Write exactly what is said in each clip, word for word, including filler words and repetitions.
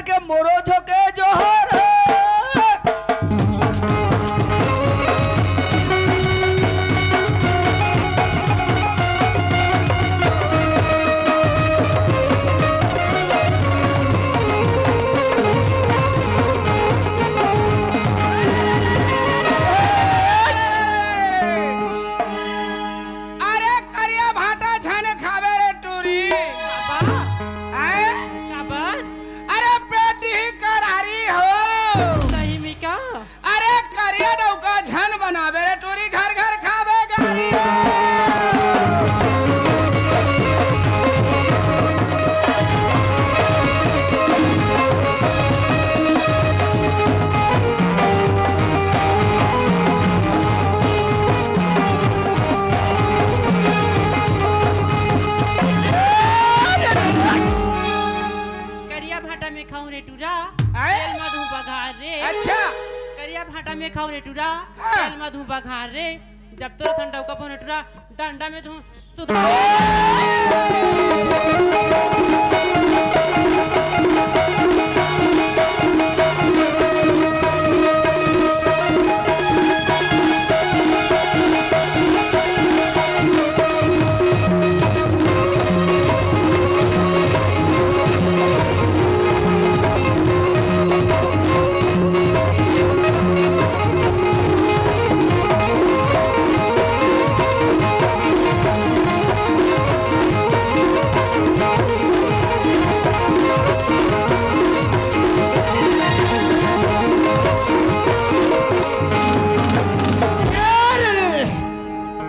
के मोरो झोके जोहार। अरे करिया भाटा झन खावे रे टूरी। काबर? हैं? काबर? अरे पेट ही करारी हो। सही में का? अरे करिया डौका झन बनावे रे टूरी, घर घर खावे गारी हो। करिया भाटा में खाऊं रे टूरा, आय? तेल में धूं बघार रे। अच्छा। करिया भाटा में खाऊं रे टूरा, हाँ। तेल में धूं बघार रे। जब तोर ठंडा का पहुन टूरा, डंडा में धूं सुधार।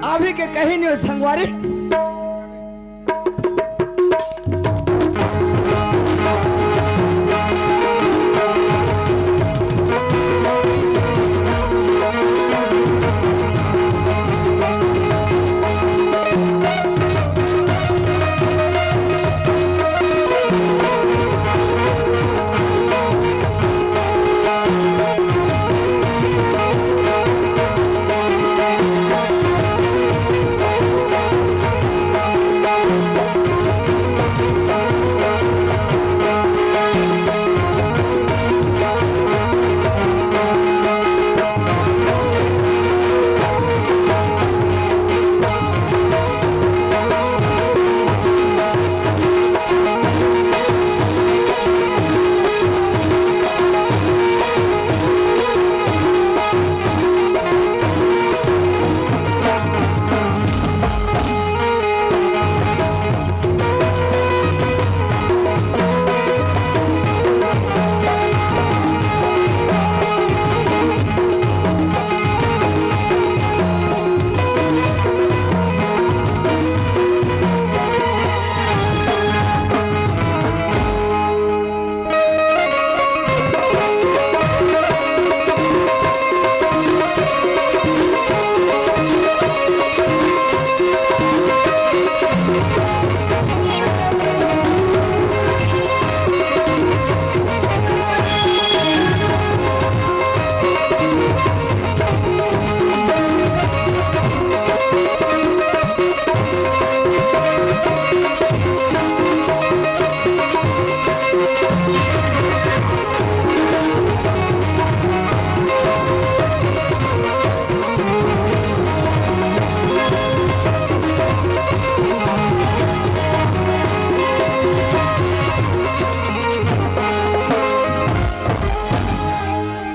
अभी के कहीं नहीं हो संगवारी।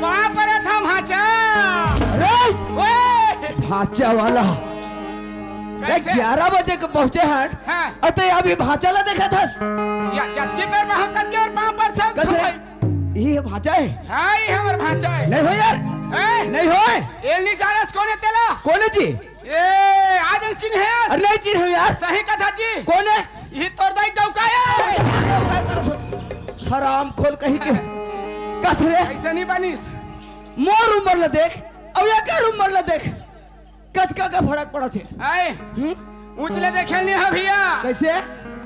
बाप रे था भांचा। अरे! ओए! भांचा वाला। ए, कैसे? ग्यारह बजे के पहुंचे हन। हाँ। अउ तैं अभी भांचा ला देखत हस। या जतकी बेर में हकत के अउ पांव पर से कस रे? भाई। ये भांचा हे? हाँ, ये हमर भांचा हे। नहीं हो यार। हैं? नहीं हो। ये नहीं जानस कोन हे तेला? कोन हे जी? ए, आज चिन्हे हस? अरे नहीं चिन्हे यार। सही कथा जी। कोन हे? ये तोर दाई डौका हे। हराम खोल कहीं के। कस रे? अइसे नहीं बनिस। मोर उमर ला देख, अउ एकर उमर ला देख। कतका का फरक पड़त हे? आए। हम्म? ऊंच ले देखे नहीं हे भैया। कइसे?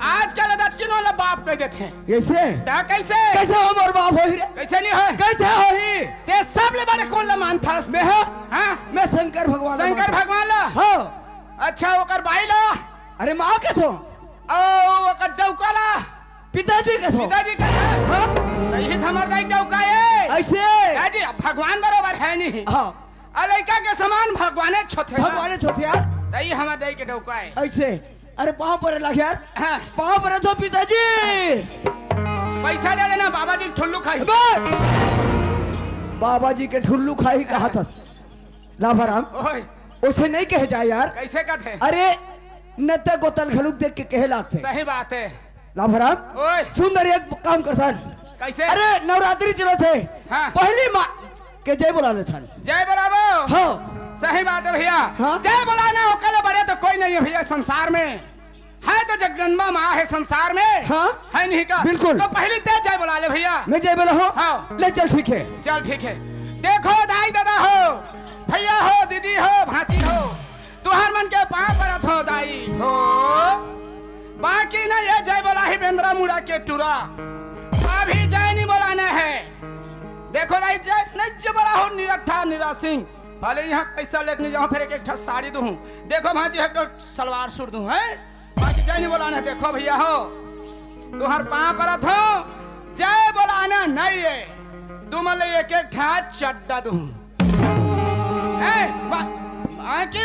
आजकल अदत किनो ला बाप कह देथे। कइसे? ता कइसे? कइसे हमर बाप होही रे? कइसे नहीं होय? कइसे होही? तैं सबले बड़े कोन ला मानथस? मैं हो? हाँ? मैं शंकर भगवान ला शंकर मानथों। भगवान ला? हाँ। अच्छा, ओकर बाई ला? अरे माँ कथों। अउ ओकर डौका ला? पिताजी कथों। पिताजी कथस? हाँ। त इही त हमर दाई डौका ए। ऐसे? दाई जी, भगवान बरोबर हे नहीं। हाँ। अ लइका के समान भगवाने छोथे। भगवाने छोथे यार। त ई हमर दाई के डौका ए। ऐसे? अरे पाँव परे लाग यार। हाँ। पाँव परे तो पिताजी। पैसा दे देना, बाबा जी ठुल्लू खाही। बे! बाबा जी के ठुल्लू खाही कहा था। लाभाराम, ओए। उसे नहीं कहे जाए यार। कैसे कहते? अरे, नत्ता गोतल घलुक देख के कहे लागथे। सही बात है। लाभाराम, ओए। सुंदर एक काम करथन। कैसे? अरे, नवरात्रि चलत हे। हाँ। पहली माँ के जय बोला लेथन। जय बोलाबो। हाँ। सही बात है भैया। हाँ। जय बोलाना ओकर ले बड़े तो कोई नहीं है भैया संसार में। है तो जगदम्बा माँ है संसार में। हाँ। है नहीं का? बिल्कुल। तो पहली तें जय बोला ले भैया। मैं जय बोला हूँ? हाँ। ले चल, ठीक है। चल ठीक है। देखो दाई दादा हो, भैया हो, दीदी हो, भांची हो, तुहर मन के पाँव परत हो दाई हो। बाकी ना ये जय बोला ही बेंदरा मुड़ा के टुरा। अभी जय नहीं बोलाना है। देखो दाई जय नहीं जय बोला हो निरट्ठा निरा सिंह। भले यहाँ पैसा लेके नहीं जाऊँ, फिर एक एक ठा साड़ी दूँ। देखो भांची एक ठो सलवार सूट दूँ, हैं? बाकी जय नहीं बोलाना, देखो भैया हो, तुहर पाँव परत हो, जय बोलाना नहीं है, तुमन ले एक एक ठा चड्डा दूँ। हैं? बा-, बाकी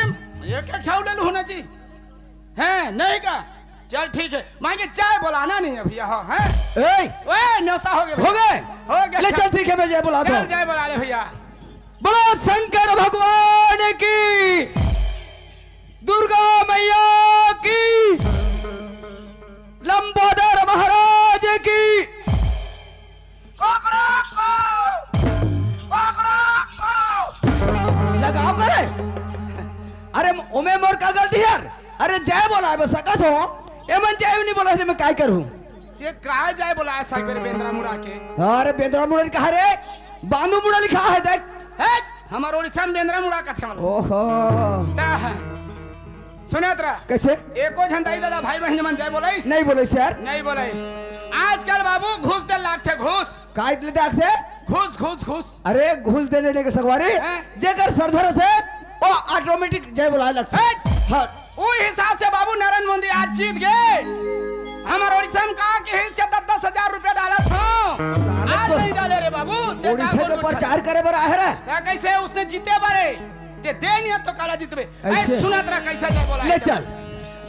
एक एक ठा ले लूँ ना जी। हैं? नहीं का? चल ठीक है, बाकी जय बोलाना नहीं है भैया हो, हैं? ए! ओए, न्योता हो गया भैया। हो गए? हो गया, ले चल। चल ठीक है, मैं जय बुलाता चल, हूँ। जय बोला ले भैया। बोलो शंकर भगवान की, दुर्गा मैया की, लंबोदर महाराज की। कोकड़ा को, कोकड़ा को। लगाओ करे। अरे ओमे मोर का गलती यार? अरे जय बोलाबे सकत हो, एमन जय नहीं बोला, मैं काय करूँ? ये काय जय बोलाए साहब मेरे बेंदरा मुड़ा के? अरे बेंदरा मुड़ा लिखा है रे, बांदू मुड़ा लिखा है देख। हे, हमर उड़ीसा में बेंदरा मुड़ा कथे वाला। ओहो। ता, सुनत रह। कैसे? एको झन दाई दादा भाई बहन मन जय बोलाइस? नहीं बोलाइस यार। नहीं बोलाइस। आजकल बाबू घूस दे लागथे घूस। काय ले दाग से? घूस, घूस, घूस। अरे घूस देने लेके सगवारी, हैं? जेकर सरधा रथे, वो automatic जय बोलाए लगथे। हट! हाँ। उ हिसाब से बाबू नरेंद्र मोदी आज जीत गए। हमर उड़ीसा में का किहिस के दस दस हजार रुपया डालत हो। साले आज तो नहीं डाले रे बाबू। ते का उड़ीसा के बोलू प्रचार करे बर आहे रे। ते कैसे उसने जीते बारे? ते दे नहीं तो काला जीतबे। ऐसे। ऐसे सुनत रह कैसे जय बोला ले एकदम। चल।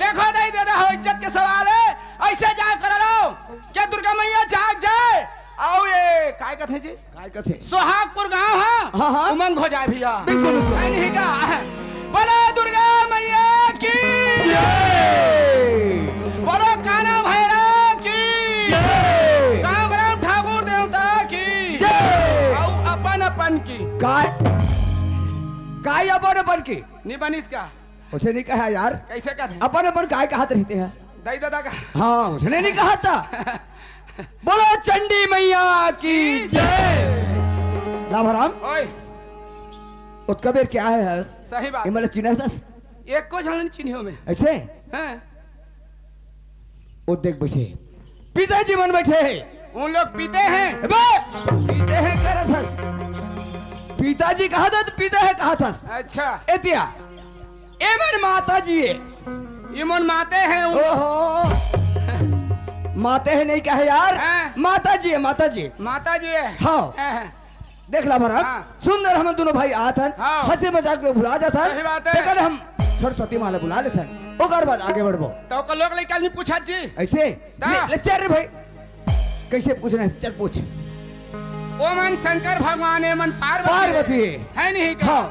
देखो दाई दादा हो इज्जत के सवाल है। ऐसे जाय कर लो। क्या दुर्गा मैया जाग जाए? आओ ये काय कथे जी? काय कथे? सोहागपुर गांव हा? हाँ, हाँ। उमंग हो जाए भैया। बिल्कुल, बिल्कुल। है नहीं का? बोलो दुर्गा मैया की। जय। बोलो काना भैरव की। जय। राम राम ठाकुर देवता की। जय। आओ अपन अपन की। काय? काय अपन अपन की? नहीं बनिस का? उसे नहीं कहा यार। कैसे कहा? अपन अपन काय कहत रहिथे हैं? दाई दादा का। हाँ, उसने नहीं कहा था। बोलो चंडी मैया की जय। लाभाराम। ओए। ओतका बेर क्या है हस? सही बात। ये मतलब चिन्हत हस? एको झन चिन्हियो में। ऐसे? हाँ। वो देख बैठे। पिताजी मन बैठे हैं। उन लोग पीते हैं। अबे! पीते हैं कहा थस। पिताजी कहा था तो पीते हैं कहा थस। अच्छा। एतिया। एमन माता जी है। इमन माते हैं। ओहो। माते हैं नहीं कहे यार। हाँ। माता जी है, माता जी। माता जी है। हाँ। हाँ, हाँ। देख लाभाराम, हाँ। सुंदर हमन दोनों भाई आत हन, हाँ। हंसी मजाक में भुला जात हन। सही बात है। तेकर हम सरस्वती माला बुला लेथन, ओकर बाद आगे बढ़बो। तो ओकर लोग लइका नहीं पूछत जी। ऐसे? ता। ले, ले चल रे भाई, कैसे पूछना है? चल पूछ। ओ मन शंकर भगवान, ए मन पार्वती। पार्वती। है नहीं का? हाँ।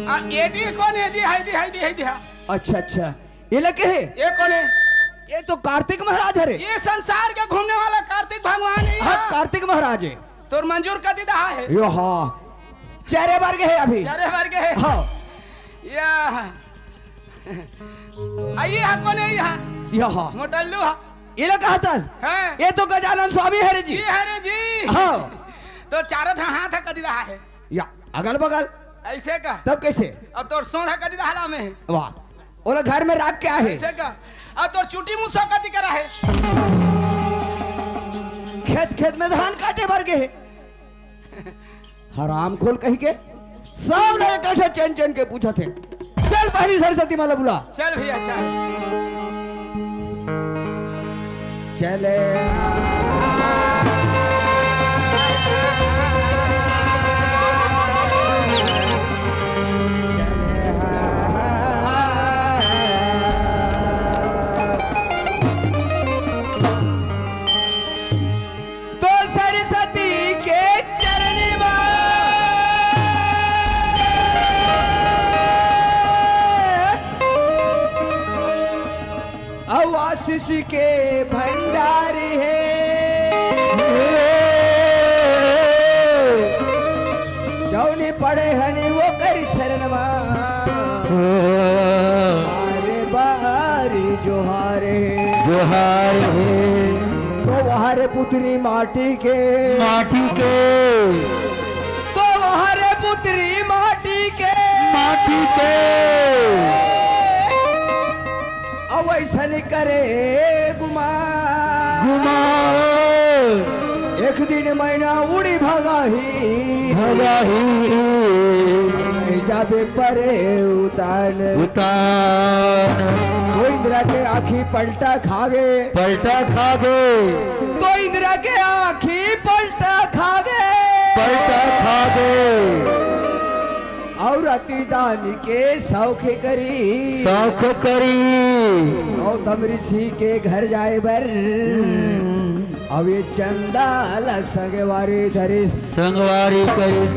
आ, एदी कौन? एदी, हैदी, हैदी, हैदी, हाँ। अच्छा, अच्छा। ये लगे है? ये कौन है? ये तो कार्तिक महाराज है रे। ये संसार के घूमने वाला कार्तिक भगवान ही हाँ, है। कार्तिक महाराज है। तोर मंजूर कति दहा है? यो हाँ। चारे बार के है अभी। चारे बार के है? हाँ। या। आ, ये हा कौन है ये हा? यो हाँ। मोटल्लू हा। ये लोग कहा था? हाँ। ये तो गजानन स्वामी है रे जी। ये है रे जी। हाँ। तो चारों ठा हाथ हा कति दहा है? या, अगल बगल। ऐसे का? तब कैसे? और तोर सोंढ़ा कति दहा ला में? वाह। ओला घर में राख के आहे। ऐसे का? और तोर चुटी मुसो कति करा है? खेत, खेत में धान काटे बर गे हे। हराम खोल कही के सब ले इकट्ठा चैन चैन के पूछत हे। चल पहली सरस्वती माला बुला। चल भैया, चल। चले। शिष्य के भंडार हे। जौनी पड़े हनी ओकर शरण मा। बारे बारी जोहार हे। जोहार हे। तो वहारे पुतरी माटी के। माटी के। तो वहारे पुतरी माटी के। माटी के। अउ अइसन करे गुमान। गुमान। एक दिन मैना उड़ी भगाही। भगाही। नहीं जाबे परे उतान। उतान। तो इंदिरा के आँखी पलटा खागे। पलटा खागे। तो इंदिरा के आँखी पलटा खागे। पलटा खागे। अउ रतिदान के सौख करी। सौख करी। गौतम ऋषि के घर जाए बर। हम्म। अब ये चंदा ला संगवारी धरिस। संगवारी करिस।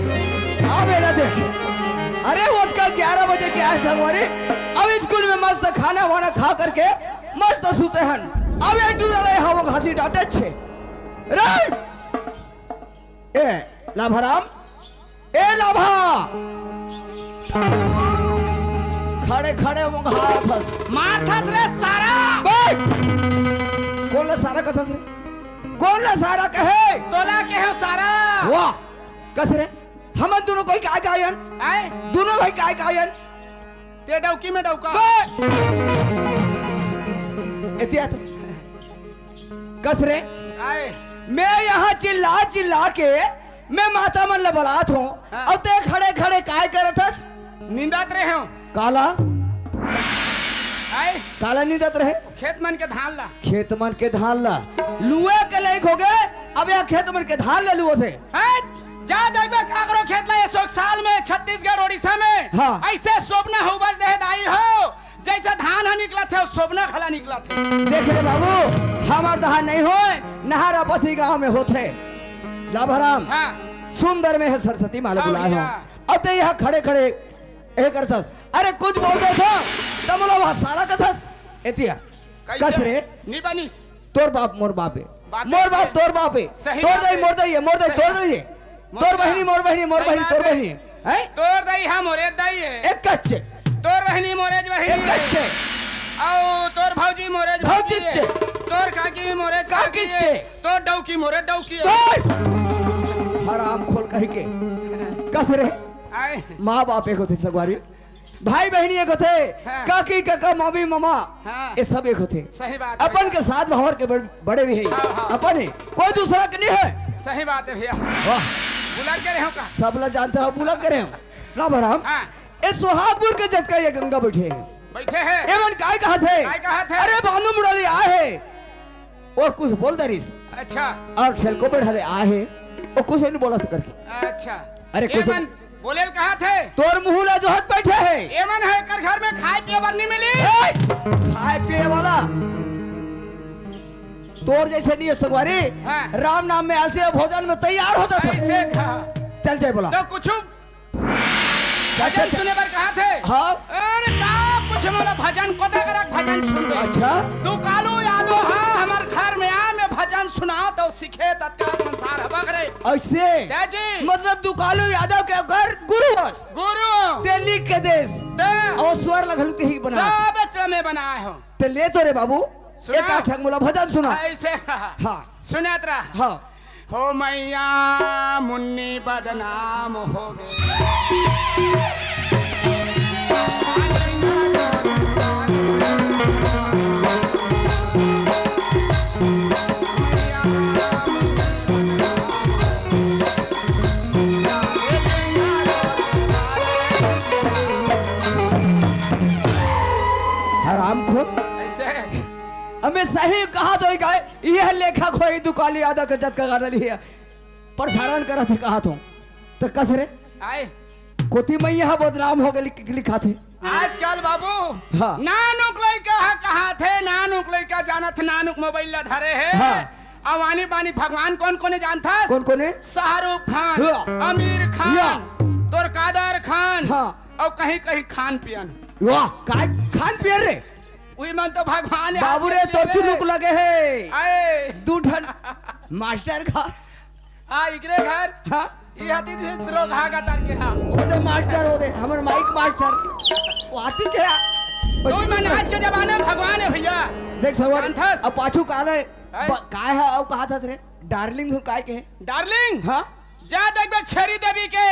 अब एला देख। अरे ओतका ग्यारह बजे के आए संगवारी। अब स्कूल में मस्त खाना वाना खा करके मस्त सुते हन। अब ये टूरा ले हवा घासी डांटे छे। रे! ए, लाभाराम, ए लाभा। खड़े खड़े ओंघारथस। मारथस रे सारा। बैठ। कोन ला सारा कथस रे? कोन ला सारा कहे? तोला कहे सारा। वाह, कस रे? हमन दुनों कोई काय कायन? आए? दुनों भाई काय कायन? ते डौकी में डौका। बैठ। एतिया तो। कस रे? आए। मैं यहाँ चिल्ला चिल्ला के मैं माता मन ल बलात हूँ। हाँ। अउ ते खड़े खड़े काय करत हस? निंदत रहे हूँ। काला? आए। काला निंदत रहे? खेत मन के धान ला। खेत मन के धान ला। लुए के लायक हो गए, अब यहाँ खेत मन के धान ला लुओ थे। हैं? जा देखबे काकरो खेत ला, ये सौ साल में छत्तीसगढ़, उड़ीसा में हाँ। ऐसे सोबना हो बस दे दाई हो। जैसे धान ह निकलत हे, सोबना घला निकलत हे। देख रे बाबू, हमर धान नहीं होय, नहर आपसी गांव में होथे। लाभाराम, हाँ। सुंदर में है सरस्वती माला हाँ बुलाए हो। भैया। अब ते यहाँ खड़े खड़े ए करथस, अरे कुछ बोल दे था, तमलो वहाँ सारा कथस, एतिया। कैसे? कस रे? नी बनिस। तोर बाप मोर बाप हे। बाप मोर बाप हे। तोर बाप हे। सही तोर बात दाई हे। मोर दाई हे, मोर दाई सही तोर बात। दाई हे। मोर तोर दाई। बहिनी मोर बहिनी, मोर सही बहिनी बात तोर हे। बहिनी हे। हैं? तोर दाई हा मोरे दाई हे। एक कच्चे। तोर बहिनी मोरे बहिनी हे। एक कच्चे। अउ तोर भौजी मोरे भौजी भौजी हे। हे। तोर काकी मोरे काकी काकी हे। हे। तोर डौकी मोरे डौकी हे। ओए! हराम खोल कही के। कस रे? आए। माँ बाप एक होथे सगवारी। भाई बहिनी एक होथे, हाँ। काकी, काका, मामी, मामा, हाँ। ये सब एक होथे। सही बात है अपन भैया। के साथ में हमार के बड़-, बड़े भी है। हाँ, हाँ। अपन ही, कोई दूसरा के नहीं है। सही बात है भैया। वाह। बुला के रहे हो का? सब ला जानता हो, बुला के रहे हो। लाभाराम, हाँ। ये सुहागपुर के जतका ये गंगा बैठे हैं। बैठे हैं। ये मन काय कहा थे? काय कहा थे? अरे भानु मुरली आए हैं। वो कुछ बोल दे रिस। अच्छा। अउ ठेलको बढ़ले आहे, वो कुछ नहीं बोलत करके। अच्छा। अरे कुछ एमन बोले ल कहा थे? तोर मुंह ला जोहत बैठे हे। एमन हे कर घर में खाए पिए बर नहीं मिली। ए, खाए पिए वाला। तोर जैसे नहीं है सगवारी। हाँ। राम नाम में आलसी भोजन में तैयार हो जाता। ऐसे खा। चल जाए बोला। तो कुछ भजन सुने बर कहा थे? हाँ। अरे का पूछे मोला भजन, कोता करक भजन सुनबे। अच्छा। दुकालू यादव, हाँ, हमर घर में आ, मैं भजन सुना तो सीखे तत्काल संसार हबक रे। ऐसे? जय जी। मतलब दुकालू यादव के घर गुरु बस। गुरु। ते लिख के देस। ते। अउ स्वर ला घलो ते ही बना। सब अचरा में बनाए हो। ते ले तो रे बाबू। सुना। एक आठ ठक मोला भजन सुना। ऐसे। हाँ। सुनत रह। हाँ। हो मैया मुन्नी बदनाम हो गे। हराम खोर। ऐसे। अबे सही कहा तो ही गाय। यह लेखक होही दुकाली यादव के जतका गाना लिहे, प्रसारण करत हे कहा तो, त कस रे? आए। कोती मैया बदनाम हो गे लिख-, लिखा थे। आजकल बाबू, हाँ। नानुक लइका ह कहा थे, नानुक लइका जानत हे, नानुक मोबाइल ला धरे हे। हाँ। अउ आनी बानी भगवान कोन कोने जानथस? कोन कोने? शाहरुख खान, हाँ। आमिर खान, या। तोर कादर खान, हाँ। अउ कहीं कहीं खान पियन। वाह, काय खान पियन रे? उही मन तो भगवान हे, बाबू रे, आज के तोर चुनुक लगे हे। आए। दू ठन मास्टर का। हाँ, इकरे घर। हाँ। ये आती थी सिरो घा का तार के, हाँ। वो तो मास्टर हो दे, हमर माइक मास्टर। वो आती क्या? तू मन आज के जमाने में भगवान हे भैया। देख सवाल, जानथस? अब पाछू का है? हैं? ब-, काय है, अब कहा था तेरे? डार्लिंग हो काय के? डार्लिंग? हाँ? जा देखबे छेरी देवी के,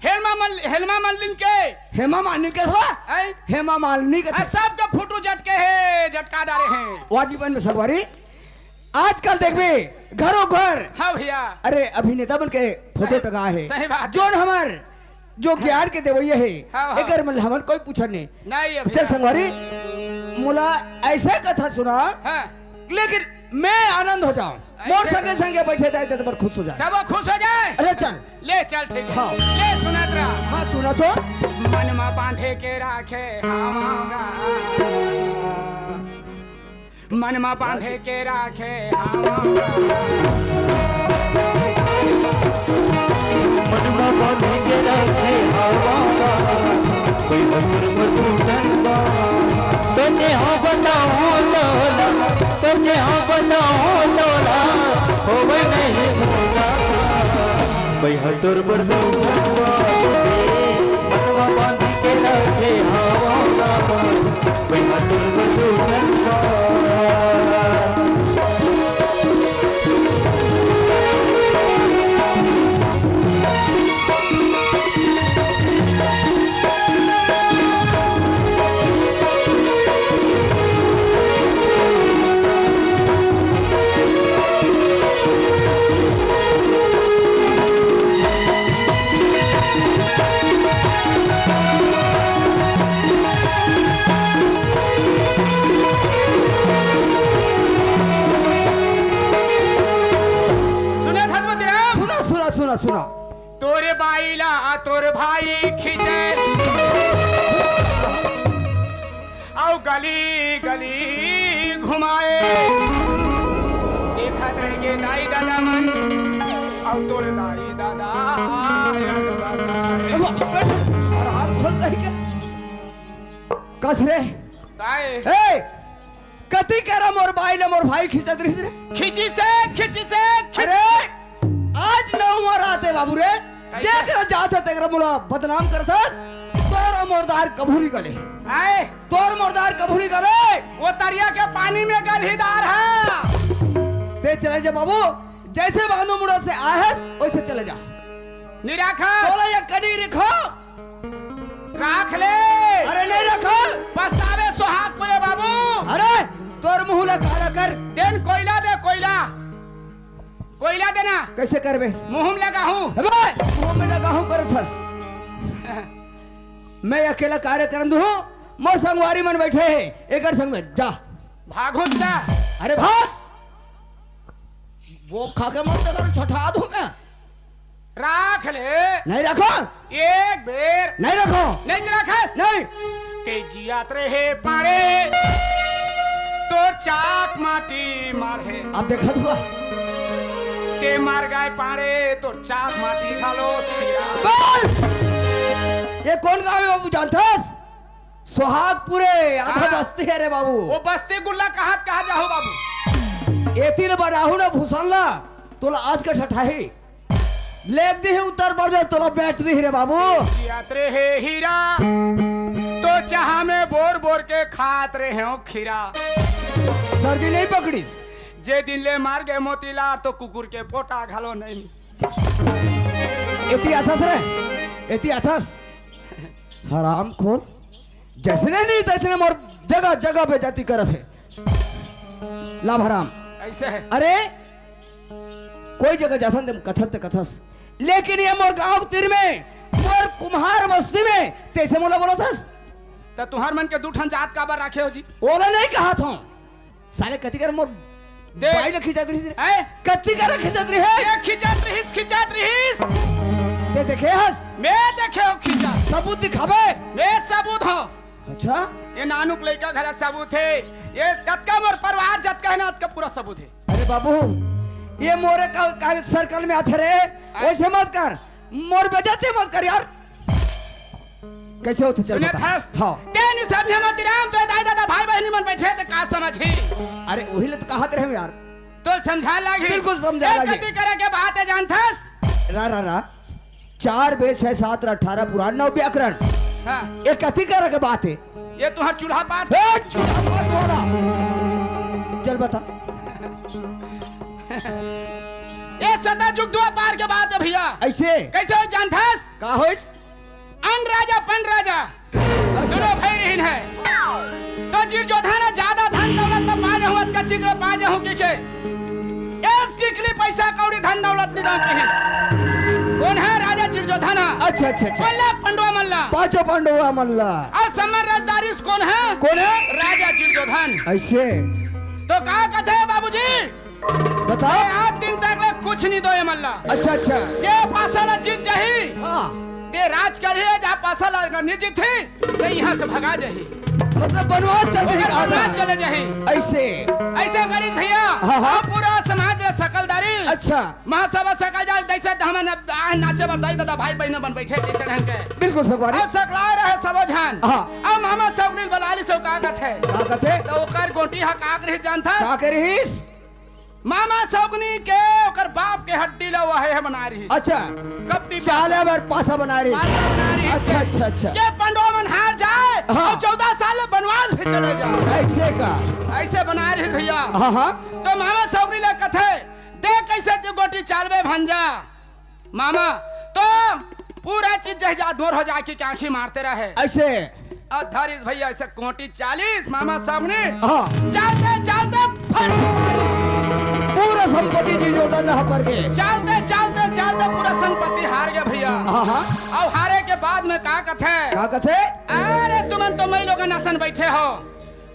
हेमा मल-, हेमा मालिनी के। हेमा मालिनी के हो? हैं? हेमा मालिनी के आ, तो सबके फोटो जटके हे, जटका डारे हे। वाजिबन में सगवारी, आजकल देखबे घरों घर। हाँ भैया। अरे अभिनेता मन के फोटो सही, टंगा हे। सही बात। जोन हमर जो ज्ञान के देवैया हे, हाँ, हाँ। एकर मन हमन कोई पूछन नहीं। नहीं है चल भैया। संगवारी, मोला ऐसे कथा सुना, हाँ। लेकिन मैं आनंद हो जाऊं। ऐसे मोर संगे संगे बैठे जाए तो बड़ खुश हो जाए। सब खुश हो जाए। अरे चल। ले चल, ठीक है। हाँ। ले सुनत रहा। हाँ, सुना तो। मन मा बांधे के राखे हवा गा। मन मा बांधे के राखे हवा। मन मा बांधे के राखे हवा। कोई हजूर मधु डंडा। सोचे हो बताओ तोला, सोचे हो बताओ तोला, होवे नहीं मोला। कोई हतुर बरदू मनवा बांधी के रखे हवा। कोई हतुर बरदू मनवा। सुना था तो तेरा? सुना, सुना, सुना, सुना। तोरे बाई ला तोर भाई खींचे, अउ गली गली घुमाए। देखत रह गे दाई दादा मन, अउ तोर दाई दादा। अरे हाथ खोल दही के। कस रे? काय? ए! कति करा मोर बाई ले मोर भाई खींचत रहिस रे। खींचिस हे, खींचिस हे, खींचिस हे। अरे, आज नौवा रात हे बाबू रे। कैसे? जेकरा जात हे तेकरा मोला बदनाम करथस। तोर मोर दार कभू नहीं गले। आए। तोर मोर दार कभू नहीं गले। वो तरिया के पानी में गलहीदार हे। ते चले जा बाबू, जैसे बांधो मुड़ा से आहस, वैसे चले जा। निराखस। तोला ये कनी रखो। राख ले। अरे नहीं रखो। पछतावे सोहाग पूरे बाबू। अरे तोर मुंह ला काला कर। देन कोयला दे, कोयला। कोयला देना। कैसे करबे? मुंह में लगाहूं। अबे मुंह में लगाहूं करथस। मैं अकेला कार्यक्रम दूं, मोर संगवारी मन बैठे हे, एकर संग में जा। भागो जा। अरे भाग। वो खा के मत कर, छठा दूं मैं। राख ले। नहीं रखो। एक बेर। नहीं रखो। नहीं रखस। नहीं। ते जियात रहे पाड़े, तोर चाक माटी माढ़े। अब देखा हुआ। ते मर गए पाड़े, तोर चाक माटी घलो सिरा। बस। ये कौन गांव हे बाबू जानथस? सोहागपुरे, आधा हाँ। बस्ती हे रे बाबू। वो बस्ती गुल्ला कहाँ, कहाँ जाहू बाबू? एती ले बनाहू ना भूषण ला, तोला आज का ठठाही। लेख दी ही उत्तर प्रदेश, तोला बेच दी ही रे बाबू। जियात रहे हीरा, तो चाहा में बोर बोर के खात रहे हो खीरा। सर्दी नहीं पकड़ीस? जे दिन ले मार गए मोतीलाल, तो कुकुर के पोटा घलो नहीं। एती आथस रे, एती आथस। हरामखोर, जैसने नहीं तैसने मोर जगह जगह बेइज्जती करत हे। लाभ हराम। ऐसे है। अरे, कोई जगह जाथन ते कथत ते कथस, लेकिन ये मोर गांव के तीर में, मोर कुम्हार बस्ती में, तैसे मोला बोलत हस। त तुंहर मन के दू ठन जात काबर राखे हो जी? ओला नहीं कहत हूँ। साले कति कर मोर देख। बाई ल खिंचत रहिस रे। हैं? कति कर खिंचत रहिस? ये खिंचत रहिस, खिंचत रहिस। ते देखे हस? मैं देखे हो खिंचत। सबूत दिखाबे? मैं सबूत हो। अच्छा? ये नानुक लइका घला सबूत हे। ये जतका मोर परिवार जतका हे ना, अतका पूरा सबूत हे। अरे बाबू, ये मोरे का, का सर्कल में आथे रे। हैं? वैसे मत कर। मोर बेइज्जती मत कर यार। कैसे होथे, चल सुने बता। थस? हाँ। तेन सब झन मोतीराम तो दाई ददा भाई बहिनी मन बैठे त का समझही? अरे, वही ले तो कहत रहे यार। तो समझा लागी। बिल्कुल समझा एक लागी। कति करे के बात हे, जानथस? रा, रा, रा। चार वेद, छह शास्त्र, अठारह पुराण, नौ व्याकरण। हाँ। ये कति करे के बात हे? ये तुहार चूल्हा पाठ। ए, चूल्हा पाठ वाला। चल बता। ये सतयुग द्वापर के बात हे भैया। ऐसे? कैसे हो जानथस? का होइस? अन राजा, पन राजा, अच्छा। दूनों भाई रहिन हे। तो दुर्योधन ह ज्यादा धन दौलत ल पा जाहूं, अतका चीज ल पा जाहूं कहिके एक टिकली पैसा कौड़ी धन दौलत नइ दंव किहिस। कोन हे? राजा दुर्योधन ह। अच्छा, अच्छा, अच्छा। कोन ला? पंडवा मन ला। पांचों पांडवा मन ला। अउ समर रजदारिस कोन हे? कोन हे? राजा दुर्योधन। ऐसे? तो का कथे बाबूजी? बताओ। ए, आज दिन तक ले कुछ नइ दो एमन ला। अच्छा, अच्छा। जे पासा ला जीत जाही, हाँ। ते राज करही, जा पासा ला अगर नइ जीतही, ते इहां से भगा जाही। मतलब बनवास चल जाही, ओकर बनवास चले जाही। ऐसे? ऐसे करिस भैया, हाँ, हाँ। अउ पूरा समाज ला सकल दारिस। अच्छा। महासभा सकल दारिस, जइसे त हमन अब आ नाचे बर दाई ददा भाई बहिनी मन बैठे तइसे ढंग के। बिल्कुल सकवारी। अउ सकलाय रहे सबो झन। हाँ। अउ मामा सौगनी ल बलालिस, अउ का कथे? का कथे? त ओकर गोटी ह का करिस जानथस? का करिस? मामा सौगनी के ओकर बाप के हड्डी ला वहे ह बनाय रिहिस। अच्छा। कपटी चाले पासा। बर पासा बनाय रिहिस। पासा बनाय रिहिस अच्छा, के। अच्छा, अच्छा। के पंडवा मन हार जाय, हाँ। अउ चौदह साल ले बनवास भी चले जाय। ऐसे का? ऐसे बनाय रिहिस भैया। हाँ, हाँ। तो मामा सौगनी ला कथे, "देख कइसे तैं गोटी चालबे भंजा।" मामा, तो पूरा चीज जहिजात मोर हो जाय कहिके आंखी मारते रहे। ऐसे? अउ धरिस भैया ऐसे गोटी चालिस, मामा सौगनी। हाँ। चालते, चालते फट मारिस। पूरा संपत्ति दुर्योधन दहा पर गे। चालते, चालते, चालते पूरा संपत्ति हार गे भैया। हाँ, हाँ। अउ हारे के बाद में का कथे? का कथे? अरे तुमन तो मइलोगन असन बइठे हो।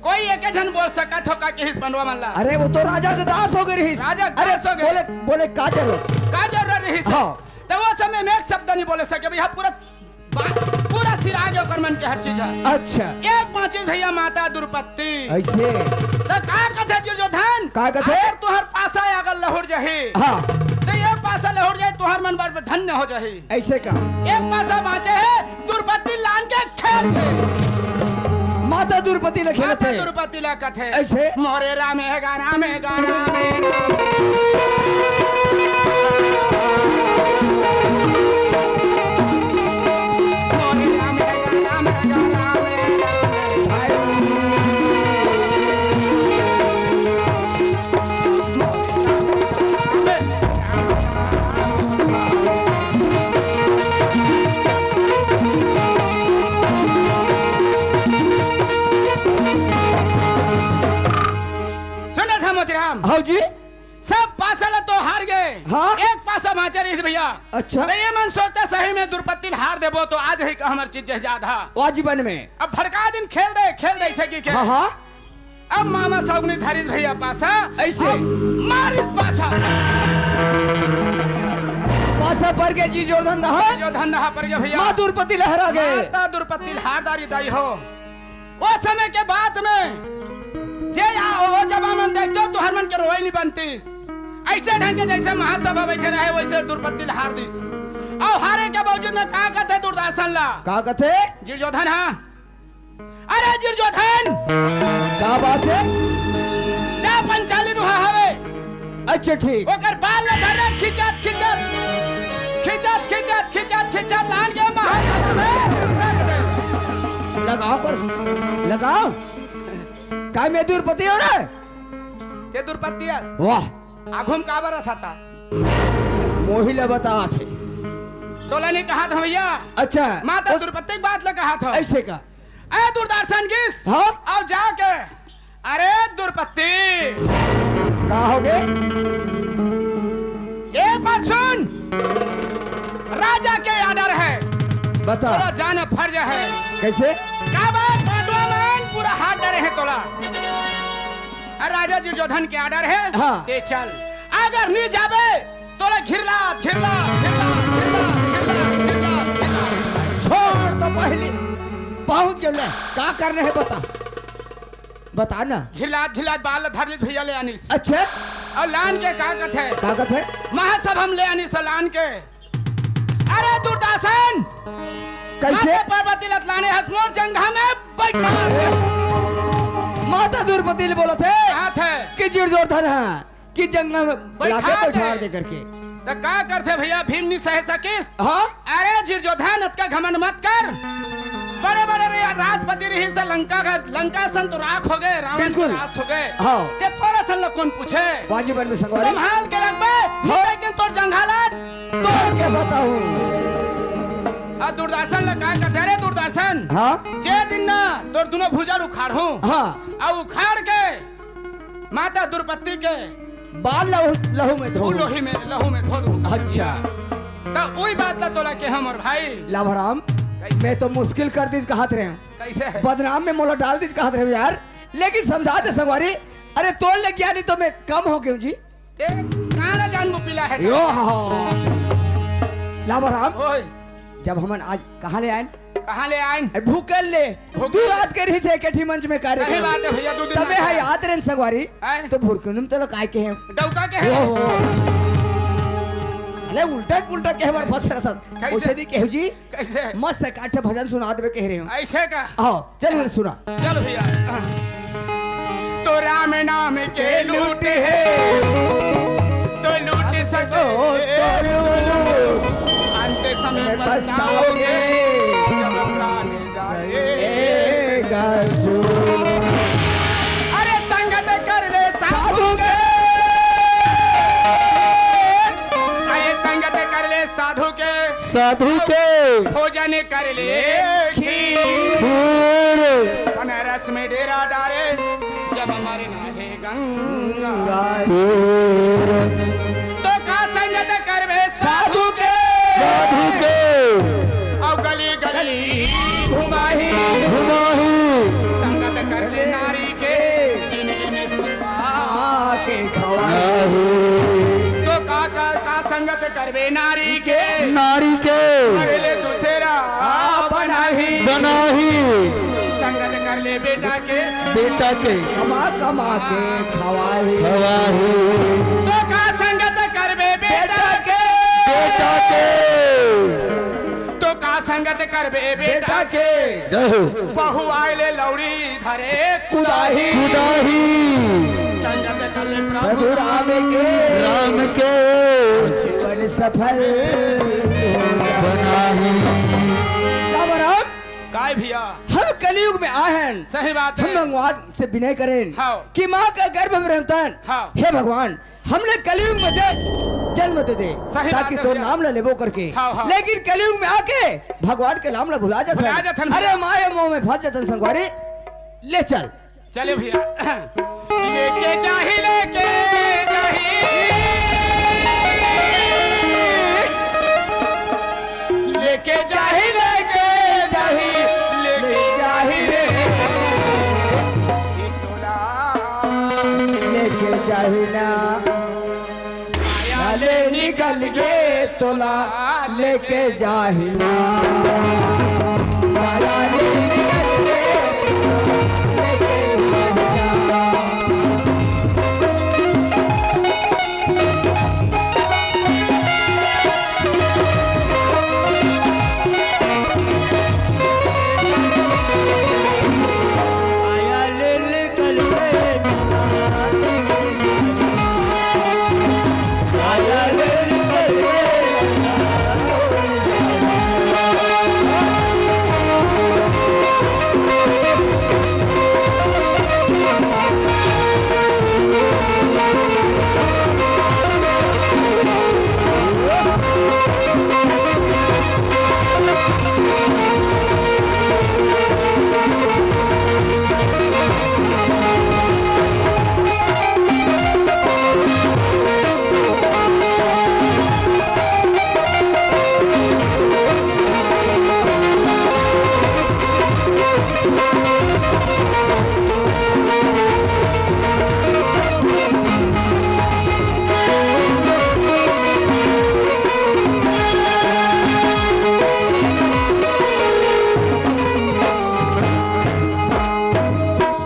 कोई एके झन बोल सकत हो का किहिस पंडवा मन ला? अरे वो तो राजा के दास हो गे रिहिस। राजा के अरे दास हो गे। बोले, बोले का जरूरत? का जरूरत रिहिस? हाँ। त वो समय में एक शब्द नइ बोले सके भैया, पूरा बा-, पूरा सिरा गे ओकर मन के हर चीज ह। अच्छा। एक बांचिस भैया माता दुर्पत्ति। ऐसे? त का कथे दुर्योधन? का कथे? अगर तुहर पासा अगर लहुट जाही, हाँ। त ये पासा लहुट जाही, तुहर मन बर धन्य हो जाही। ऐसे का? एक पासा बांचे हे, दुर्पति लान के खेल में। माता दुर्पति ल खेलत माता हे। दुर्पति ल कथे। ऐसे? मोरे रामे गाना में गाना में। मोरे रामे गाना में गाना में। सुनत ह मोतीराम? हाँ जी। सब पासा ल तो हार गे। हाँ। एक पासा बांचे रिहिस भैया। अच्छा। त ये मन सोचथे सही में दुर्पति ल हार देबो त आ जाही का हमर चीज जहिजात ह। वा जीवन में। अब भड़का दिन खेल दे, खेल दे ऐसे कहिके। हाँ, हाँ। अब मामा सौगनी धरिस भैया पासा। ऐसे? अब मारिस पासा। पासा पर गे दुर्योधन दहा। दुर्योधन दहा पर गे भैया। माँ दुर्पति ल हरा गे। माता दुर्पति ल हार डारिस दाई हो। ओ समय के बात में जे आ, ओ जब हमन देखते हो, तुहर मन के रोए नइ बनतिस। ऐसे ढंग के जैसे महासभा बैठे रहे, वैसे दुर्पति ल हार दिस। अउ हारे के बावजूद में का कथे दुर्दासन ला? का कथे? दुर्योधन, हाँ। अरे दुर्योधन! का बात हे? जा पंचाली नुहा हवे। अच्छा, ठीक। ओकर बाल ल धर, खिंचत, खिंचत, खिंचत, खिंचत, खिंचत, खिंचत लान के महासभा में रख दे। लगाओ पर, लगाओ। का मैं दुर्पति हो रे? ते दुर्पति अस। वाह। आघू म काबर रथता? मोही ल बतात हे। तोला नइ कहत हंव भैया। अच्छा। माता ओ- दुर्पति के बात ल कहत हंव। ऐसे का? ए दुर्दासन गिस। हाँ? अउ जाके, अरे दुर्पति। का होगे? ए बात सुन, राजा के order हे। बता। तोला जाना फर्ज हे। कैसे? काबर पांडव मन पूरा हार डारे हे तोला। अरे राजा दुर्योधन के order हे। हाँ। ते चल, अगर नइ जाबे तोला घिरलात, घिरलात, घिरलात, घिरलात, घिरलात, घिरलात, घिरलात। छोड़ तो पहली। पहुंच गेंव ले। का करना हे बता। बता ना। घिरलात, घिरलात बाल ल धर लिस भैया ले आनिस। अच्छा। अउ लान के का कथे? का कथे? महासभा म ले आनिस अउ लान के। अरे दुर्दासन! कैसे? माता पार्वती ल अतलाने हस मोर जंघा में बइठा दे। माता दुर्पति ल बोलत हे कहाथे कि जुरजोर धन ह कि जंघा में लाके बइठा दे। बइठा दे करके। त का करथे भइया, भीम नि सहे सकिस? हाँ। अरे जुरजोधन, अतका घमंड मत कर। बड़े बड़े रे राजपति रहिस त लंका का, लंका सन तो राख हो गे, रावण तो बिल्कुल। नाश हो गे। हाँ। ते तोर असन ल कोन पूछे? बाजी बन में संगवारी। संभाल के रखबे, हाँ। नहीं त तोर जंघा ल तोड़ के बताहूँ। आ दुर्दर्शन ल का कथे रे दुर्दर्शन? हाँ। जे दिन ना तोर दुनो भुजा ल उखाड़हूँ। हाँ। आ उखाड़ के माता दुर्पति के बाल लहू, लहू में धो। लोही में, लहू में धो दूँ। अच्छा। त उही बात ल तोला केहेंव मोर भाई। लाभराम, कैसे? मैं तो मुश्किल कर दिस कहत रहेंव। कैसे हे? बदनाम में मोला डाल दिस कहत रहेंव यार। लेकिन समझा दे संगवारी, अरे तोर ले ज्ञानी तो मैं कम हो गेंव जी। ते काला जान वो पीला है। यो हा। लाभराम, ओए। जब हमन आज कहाँ ले आएन? कहाँ ले आएन? ए, भूखल ले। भूखल। दू रात के रहिस हे एकेठी मंच में कार्यक्रम। सही बात हे भइया, दू दिन तबे हा याद रेन संगवारी। हैं? तो भुरकुनुम तो लोग आए के हे। डौका के हे। ओहो। अरे उल्टा पुल्टा केहे बर फंस रहा था। कैसे? उसे नहीं केहू जी। कैसे? मस्त एक आठ भजन सुना देबे कहे रहेंव। ऐसे का? आओ, चल सुना। चल भइया। तो राम नाम के लूट हे, तो लूट सको तो लूट। अंत समय पछताओगे, जब प्राण जाएगा छूट। अरे संगत कर ले साधु के। अरे संगत कर ले साधु के। साधु के। भोजन कर ले खीर। खीर। बनारस में डेरा डारे, जब मरना हे गंगा। गंगा तीर। तो का संगत करबे साधु के। साधु के। अउ गली गली घुमाही। घुमाही। संगत कर ले नारी के, जिंदगी में सेवा के खवाही। तो का, का, का संगत करबे नारी के। नारी के। कर ले दूसरा बनाही। बनाही। संगत कर ले बेटा के। बेटा के। कमा कमा के खवाही। खवाही। तो का संगत करबे बेटा के। बेटा के। तो का संगत करबे बेटा के। जय हो। बहू आए ले लौड़ी धरे कुदाही। कुदाही। संगत कर ले प्रभु प्रभु राम के। राम के। जीवन सफल बनाही। राम राम। काय भइया? हम कलयुग में आए हन। सही बात हे। हम भगवान से विनय करेन हाँ। कि माँ के गर्भ में रहतन। हाँ। हे भगवान, हमला कलयुग में दे, जन्म दे दे, सही बात ताकि हे तोर भइया। नाम ला लेबो करके। हाँ, हाँ। लेकिन कलयुग में आके भगवान के नाम ला भुला जाथन। भुला जाथन अरे भइया। माया मोह में फंस जाथन संगवारी। ले चल। चले भइया। लेके जाही, लेके जाही। लेके जाही, लेके जाही, लेके जाही रे। लेके जाही ना। माया ले निकल गे तोला लेके जाही ना। माया ले निकल गे तोला लेके जाही ना।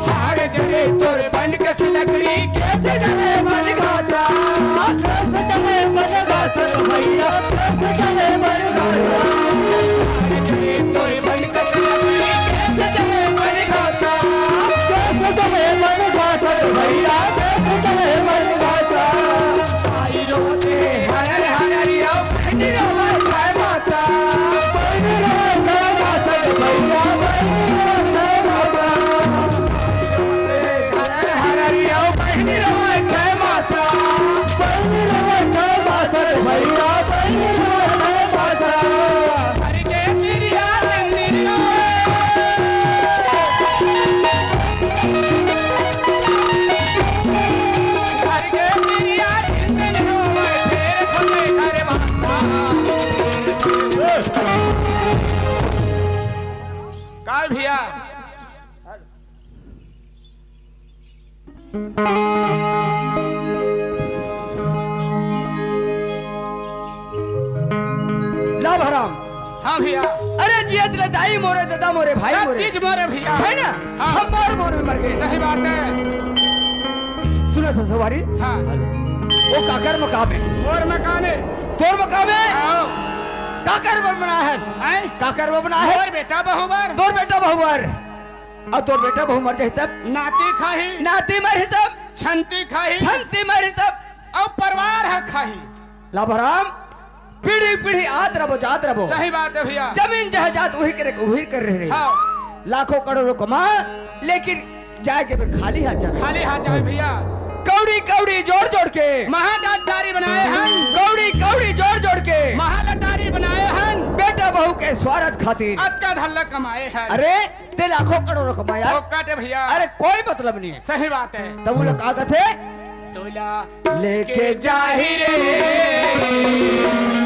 हाड़ जले तोर बन कस लकड़ी, केस जले बन घासा, केस जले बन घासा, भैया, केस जले बन घासा। हाड़ जले तोर भैया। लाभ हराम। हाँ भैया। अरे जियत ले दाई मोरे, दादा मोरे, भाई सब मोरे। चीज मोरे भैया। है ना? हाँ। हम मोर मोर में मर गए। सही बात है। सुना था सवारी? हाँ। वो काकर मकाम है। मोर मकाम है। तोर मकाम है? हाँ। काकर बर बना है? हैं? काकर बर बना है? तोर बेटा बहू बर। तोर बेटा बहू बर। अउ तोर बेटा बहू मर जाही तब? नाती खाही। नाती मरही तब? छंती खाही। छंती मरही तब? अउ परिवार ह खाही। लाभ हराम, पीढ़ी पीढ़ी आत रबो, जात रबो। सही बात है भैया। जमीन जायदाद उही करे, उही कर रहे रही। हाँ। लाखों करोड़ों कमा, लेकिन जाए के बेर खाली हाथ जाए। खाली हाथ जाए भैया। कौड़ी कौड़ी जोड़ जोड़ के। महादानदारी बनाए हन। कौड़ी कौड़ी जोड़ जोड़ के। महालटारी बनाए हन। बेटा बहू के स्वार्थ खातिर। अतका धल्ला कमाए हन। अरे, ते लाखों करोड़ों कमाया। वो काटे भैया। अरे, कोई मतलब नहीं है। सही बात है। तब वो लोग का कहते? तोला लेके जाही रे।